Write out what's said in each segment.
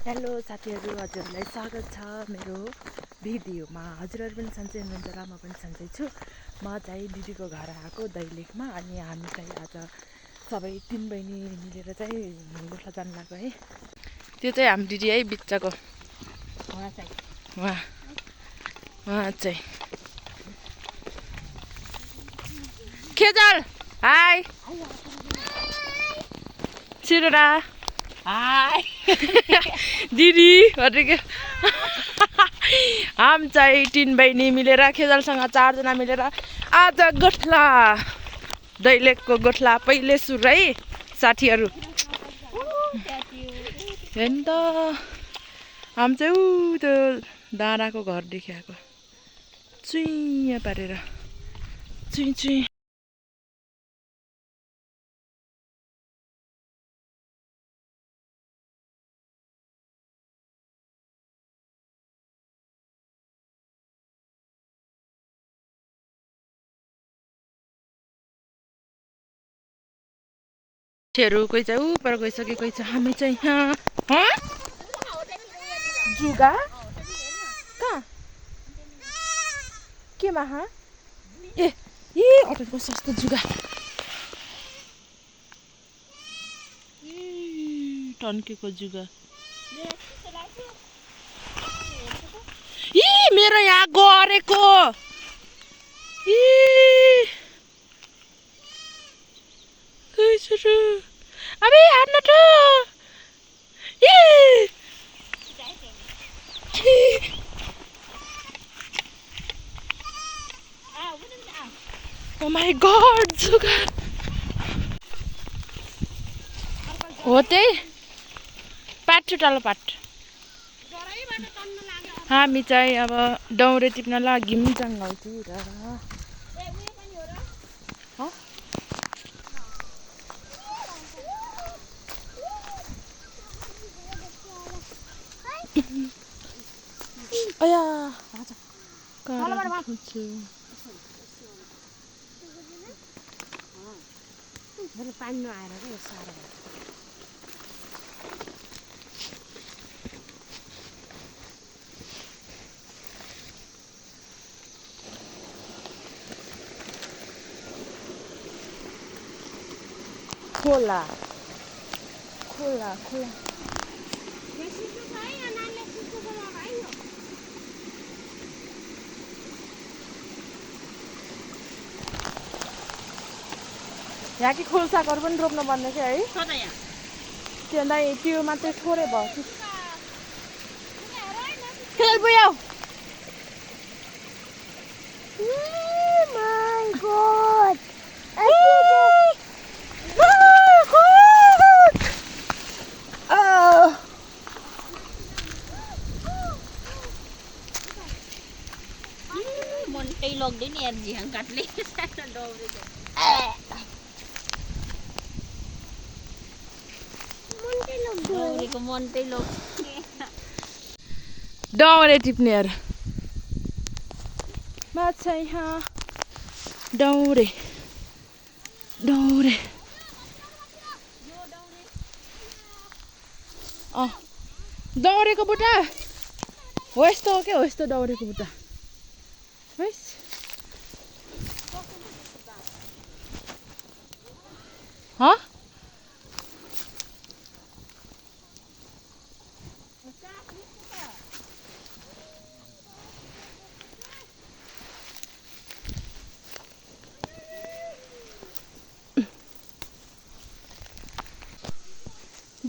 Hello साथीहरू, हजुरहरूलाई स्वागत छ मेरो भिडियोमा। हजुरहरू पनि सन्चै हुनुहुन्छ र म पनि सन्चै छु। म चाहिँ दिदीको घर आएको दैलेखमा, अनि हामी चाहिँ आज सबै 3 बहिनी मिलेर चाहिँ गोठला जानु लाग्यो है। त्यो चाहिँ हाम्रो दिदी है, बिच्चाको उहाँ चाहिँ खेजल। हाई छिरोरा। हाय दिदी हम चाहिँ 3 बहिनी मिलेर खेजलसँग 4 जना मिलेर आज गोठला, दैलेखको गोठला पहिले सुरु है साथीहरू। हेर्नु त हम चाहिँ ऊ त्यो डाँडाको घर देखाएको चुइँ पारेर चुइँ चुइँ। कोही चाहिँ ऊ पर गइसक्यो, कोही चाहिँ हामी चाहिँ यहाँ जुगा कहाँ केमा ए अटोको सस्तो जुगा टन्केको जुगा। मेरो यहाँ गरेको अबे हान्न त Oh my god, जुगा हो त्यही पाट छुटालो पाट। हामी चाहिँ अब दौरे टिप्न लाग्यौँ जङ्गलतिर। अया पानी नआएर क्या साह्रो खोला खोला खोला यहाँ कि खोलसागहरू पनि रोप्नु पर्ने क्या है। त्यो नै त्यो मात्रै थोरै भयो खेल बुझ्यौ। मोन्टै लग्दैन यार झ्याङ काट्ले डौरेको मोन्टै लग्छ। दौरे टिप्नेहरू माछा यहाँ दौरे दौरे दौरेको बुट्टा हो यस्तो हो क्या, हो यस्तो दौरेको बुट्टा है।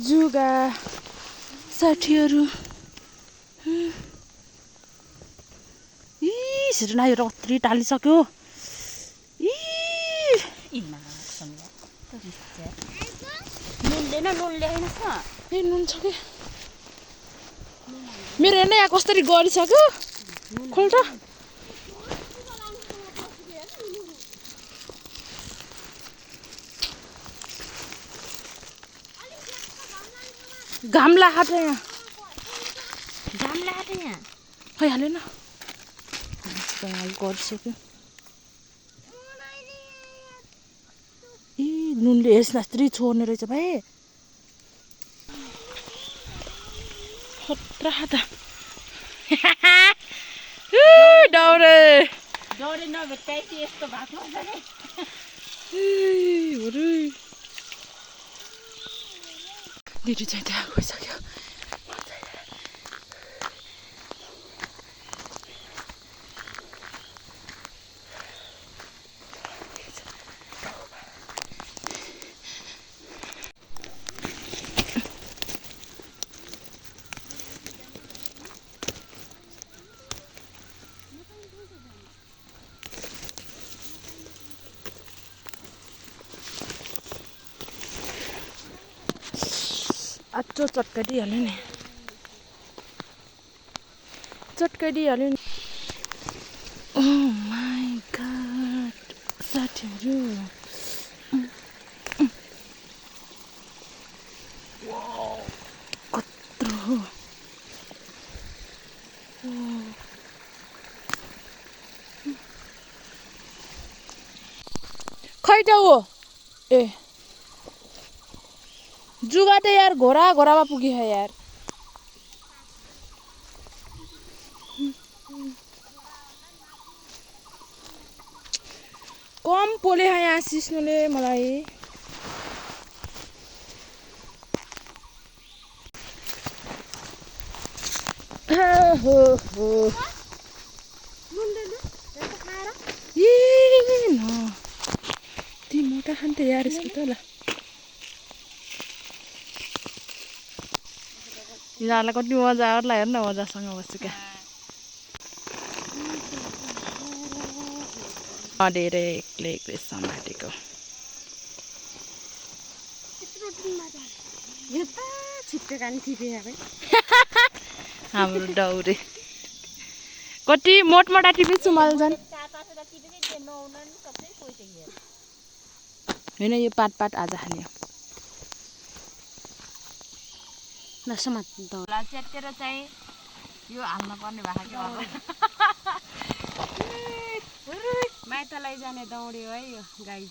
जुगा साथीहरू सिर्नायो रत्री टालिसक्यो। नुन ल्याइनस् न ए नुन छ कि मेरो हेर्न यहाँ कसरी गरिसक्यो खोल्ट। घाम लाग्छ यहाँ, घाम लाग्छ यहाँ भइहाल्यो न गरिसक्यो। नुनले यस नास्त्री छोड्ने रहेछ भाइ। खतरा त दाउरे डरे नभेट्टाएपछि यस्तो भएको हुन्छ नि दिदी चाहिँ त्यहाँ गइसक्यो आचो चटकाइदिइहाल्यो नि चटकाइदिइहाल्यो नि ओह माई गॉड साथीहरू कत्रो खै त हो ए जुगा त यार घोरामा पुगी है यार कम पोले है यहाँ सिस्नुले मलाई ती मोटा खान्थे यार यसको त ल यिनीहरूलाई कति मजा आउला हेर्न मजासँग बस्छु क्या धेरै एक्लै एक्लै समातेको हाम्रो दाउरे कति मोटमोटा टिपी सुमाल्छन् होइन यो पात आज हाल्यो ढोला च्यातेर चाहिँ यो हाल्न पर्ने भएको माइतलाई जाने दौडी है यो गाई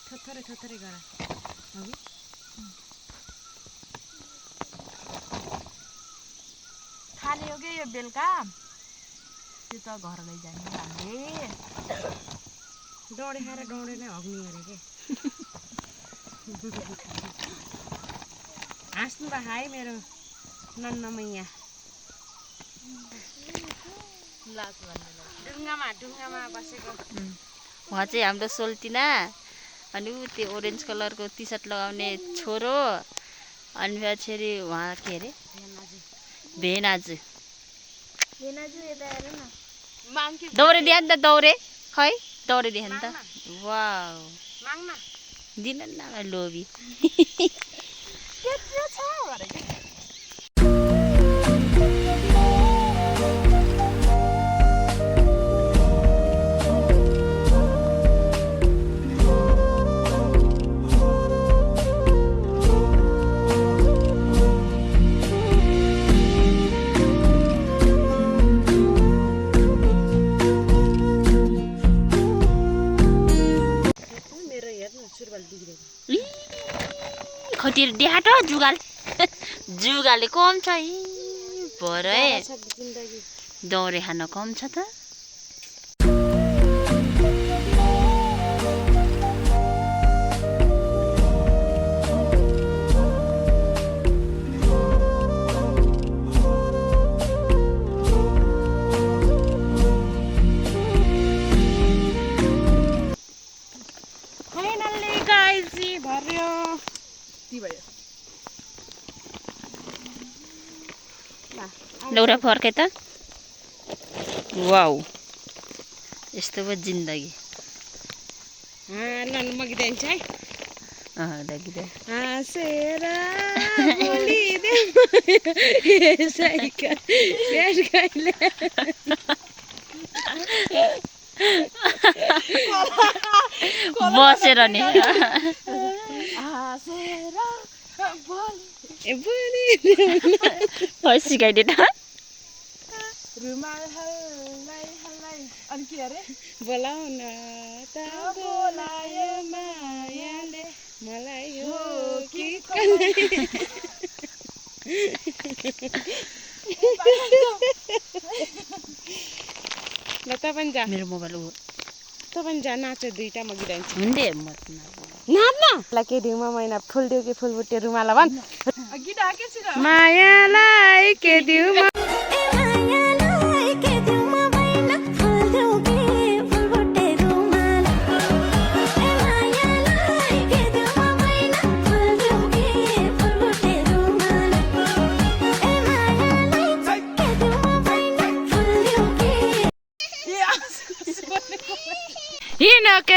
थोथोरै थोथोरै गर खाने हो कि यो बेलुका त्यो त घर लैजाने हामीले दौडी खाएर दौडी नै हग्ने गरे के हाँस्नु भएको है मेरो नन्नमैया ढुङ्गामा बसेको उहाँ चाहिँ हाम्रो सोल्टिना अनि ऊ त्यो ओरेन्ज कलरको टी सर्ट लगाउने छोरो अनि फेरि उहाँ के अरे भेनाजु दौरे दिए नि त दौरे खै दौरे दिए नि त वाउ दिन न लोभी खटिएर देखाट जुगाले कम छ भरे दौरे खान कम छ त फाइनल्ली गाइजी भर्यो लौरा फर्के त वाउ यस्तो पो जिन्दगी म गीत है हाँसेर बसेर नि सिकाइदिए त रुमाल हल्लाई हल्लाई अनि के अरे बोलाउन त बोलायो मायाले मलाई हो कि ल त पनि जा मेरो मोबाइल हो त पनि जा नाच दुईटा म गिराउँछु हुँदै म नाच्न ल के दिउँ महिना फुल दिउ कि फुल बुट्टे रुमाल भन् मायालाई के दिउँ हिँड के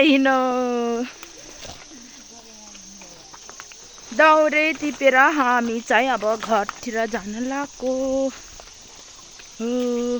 हिँड दौडे टिपेर हामी चाहिँ अब घरतिर जान लागेको हो।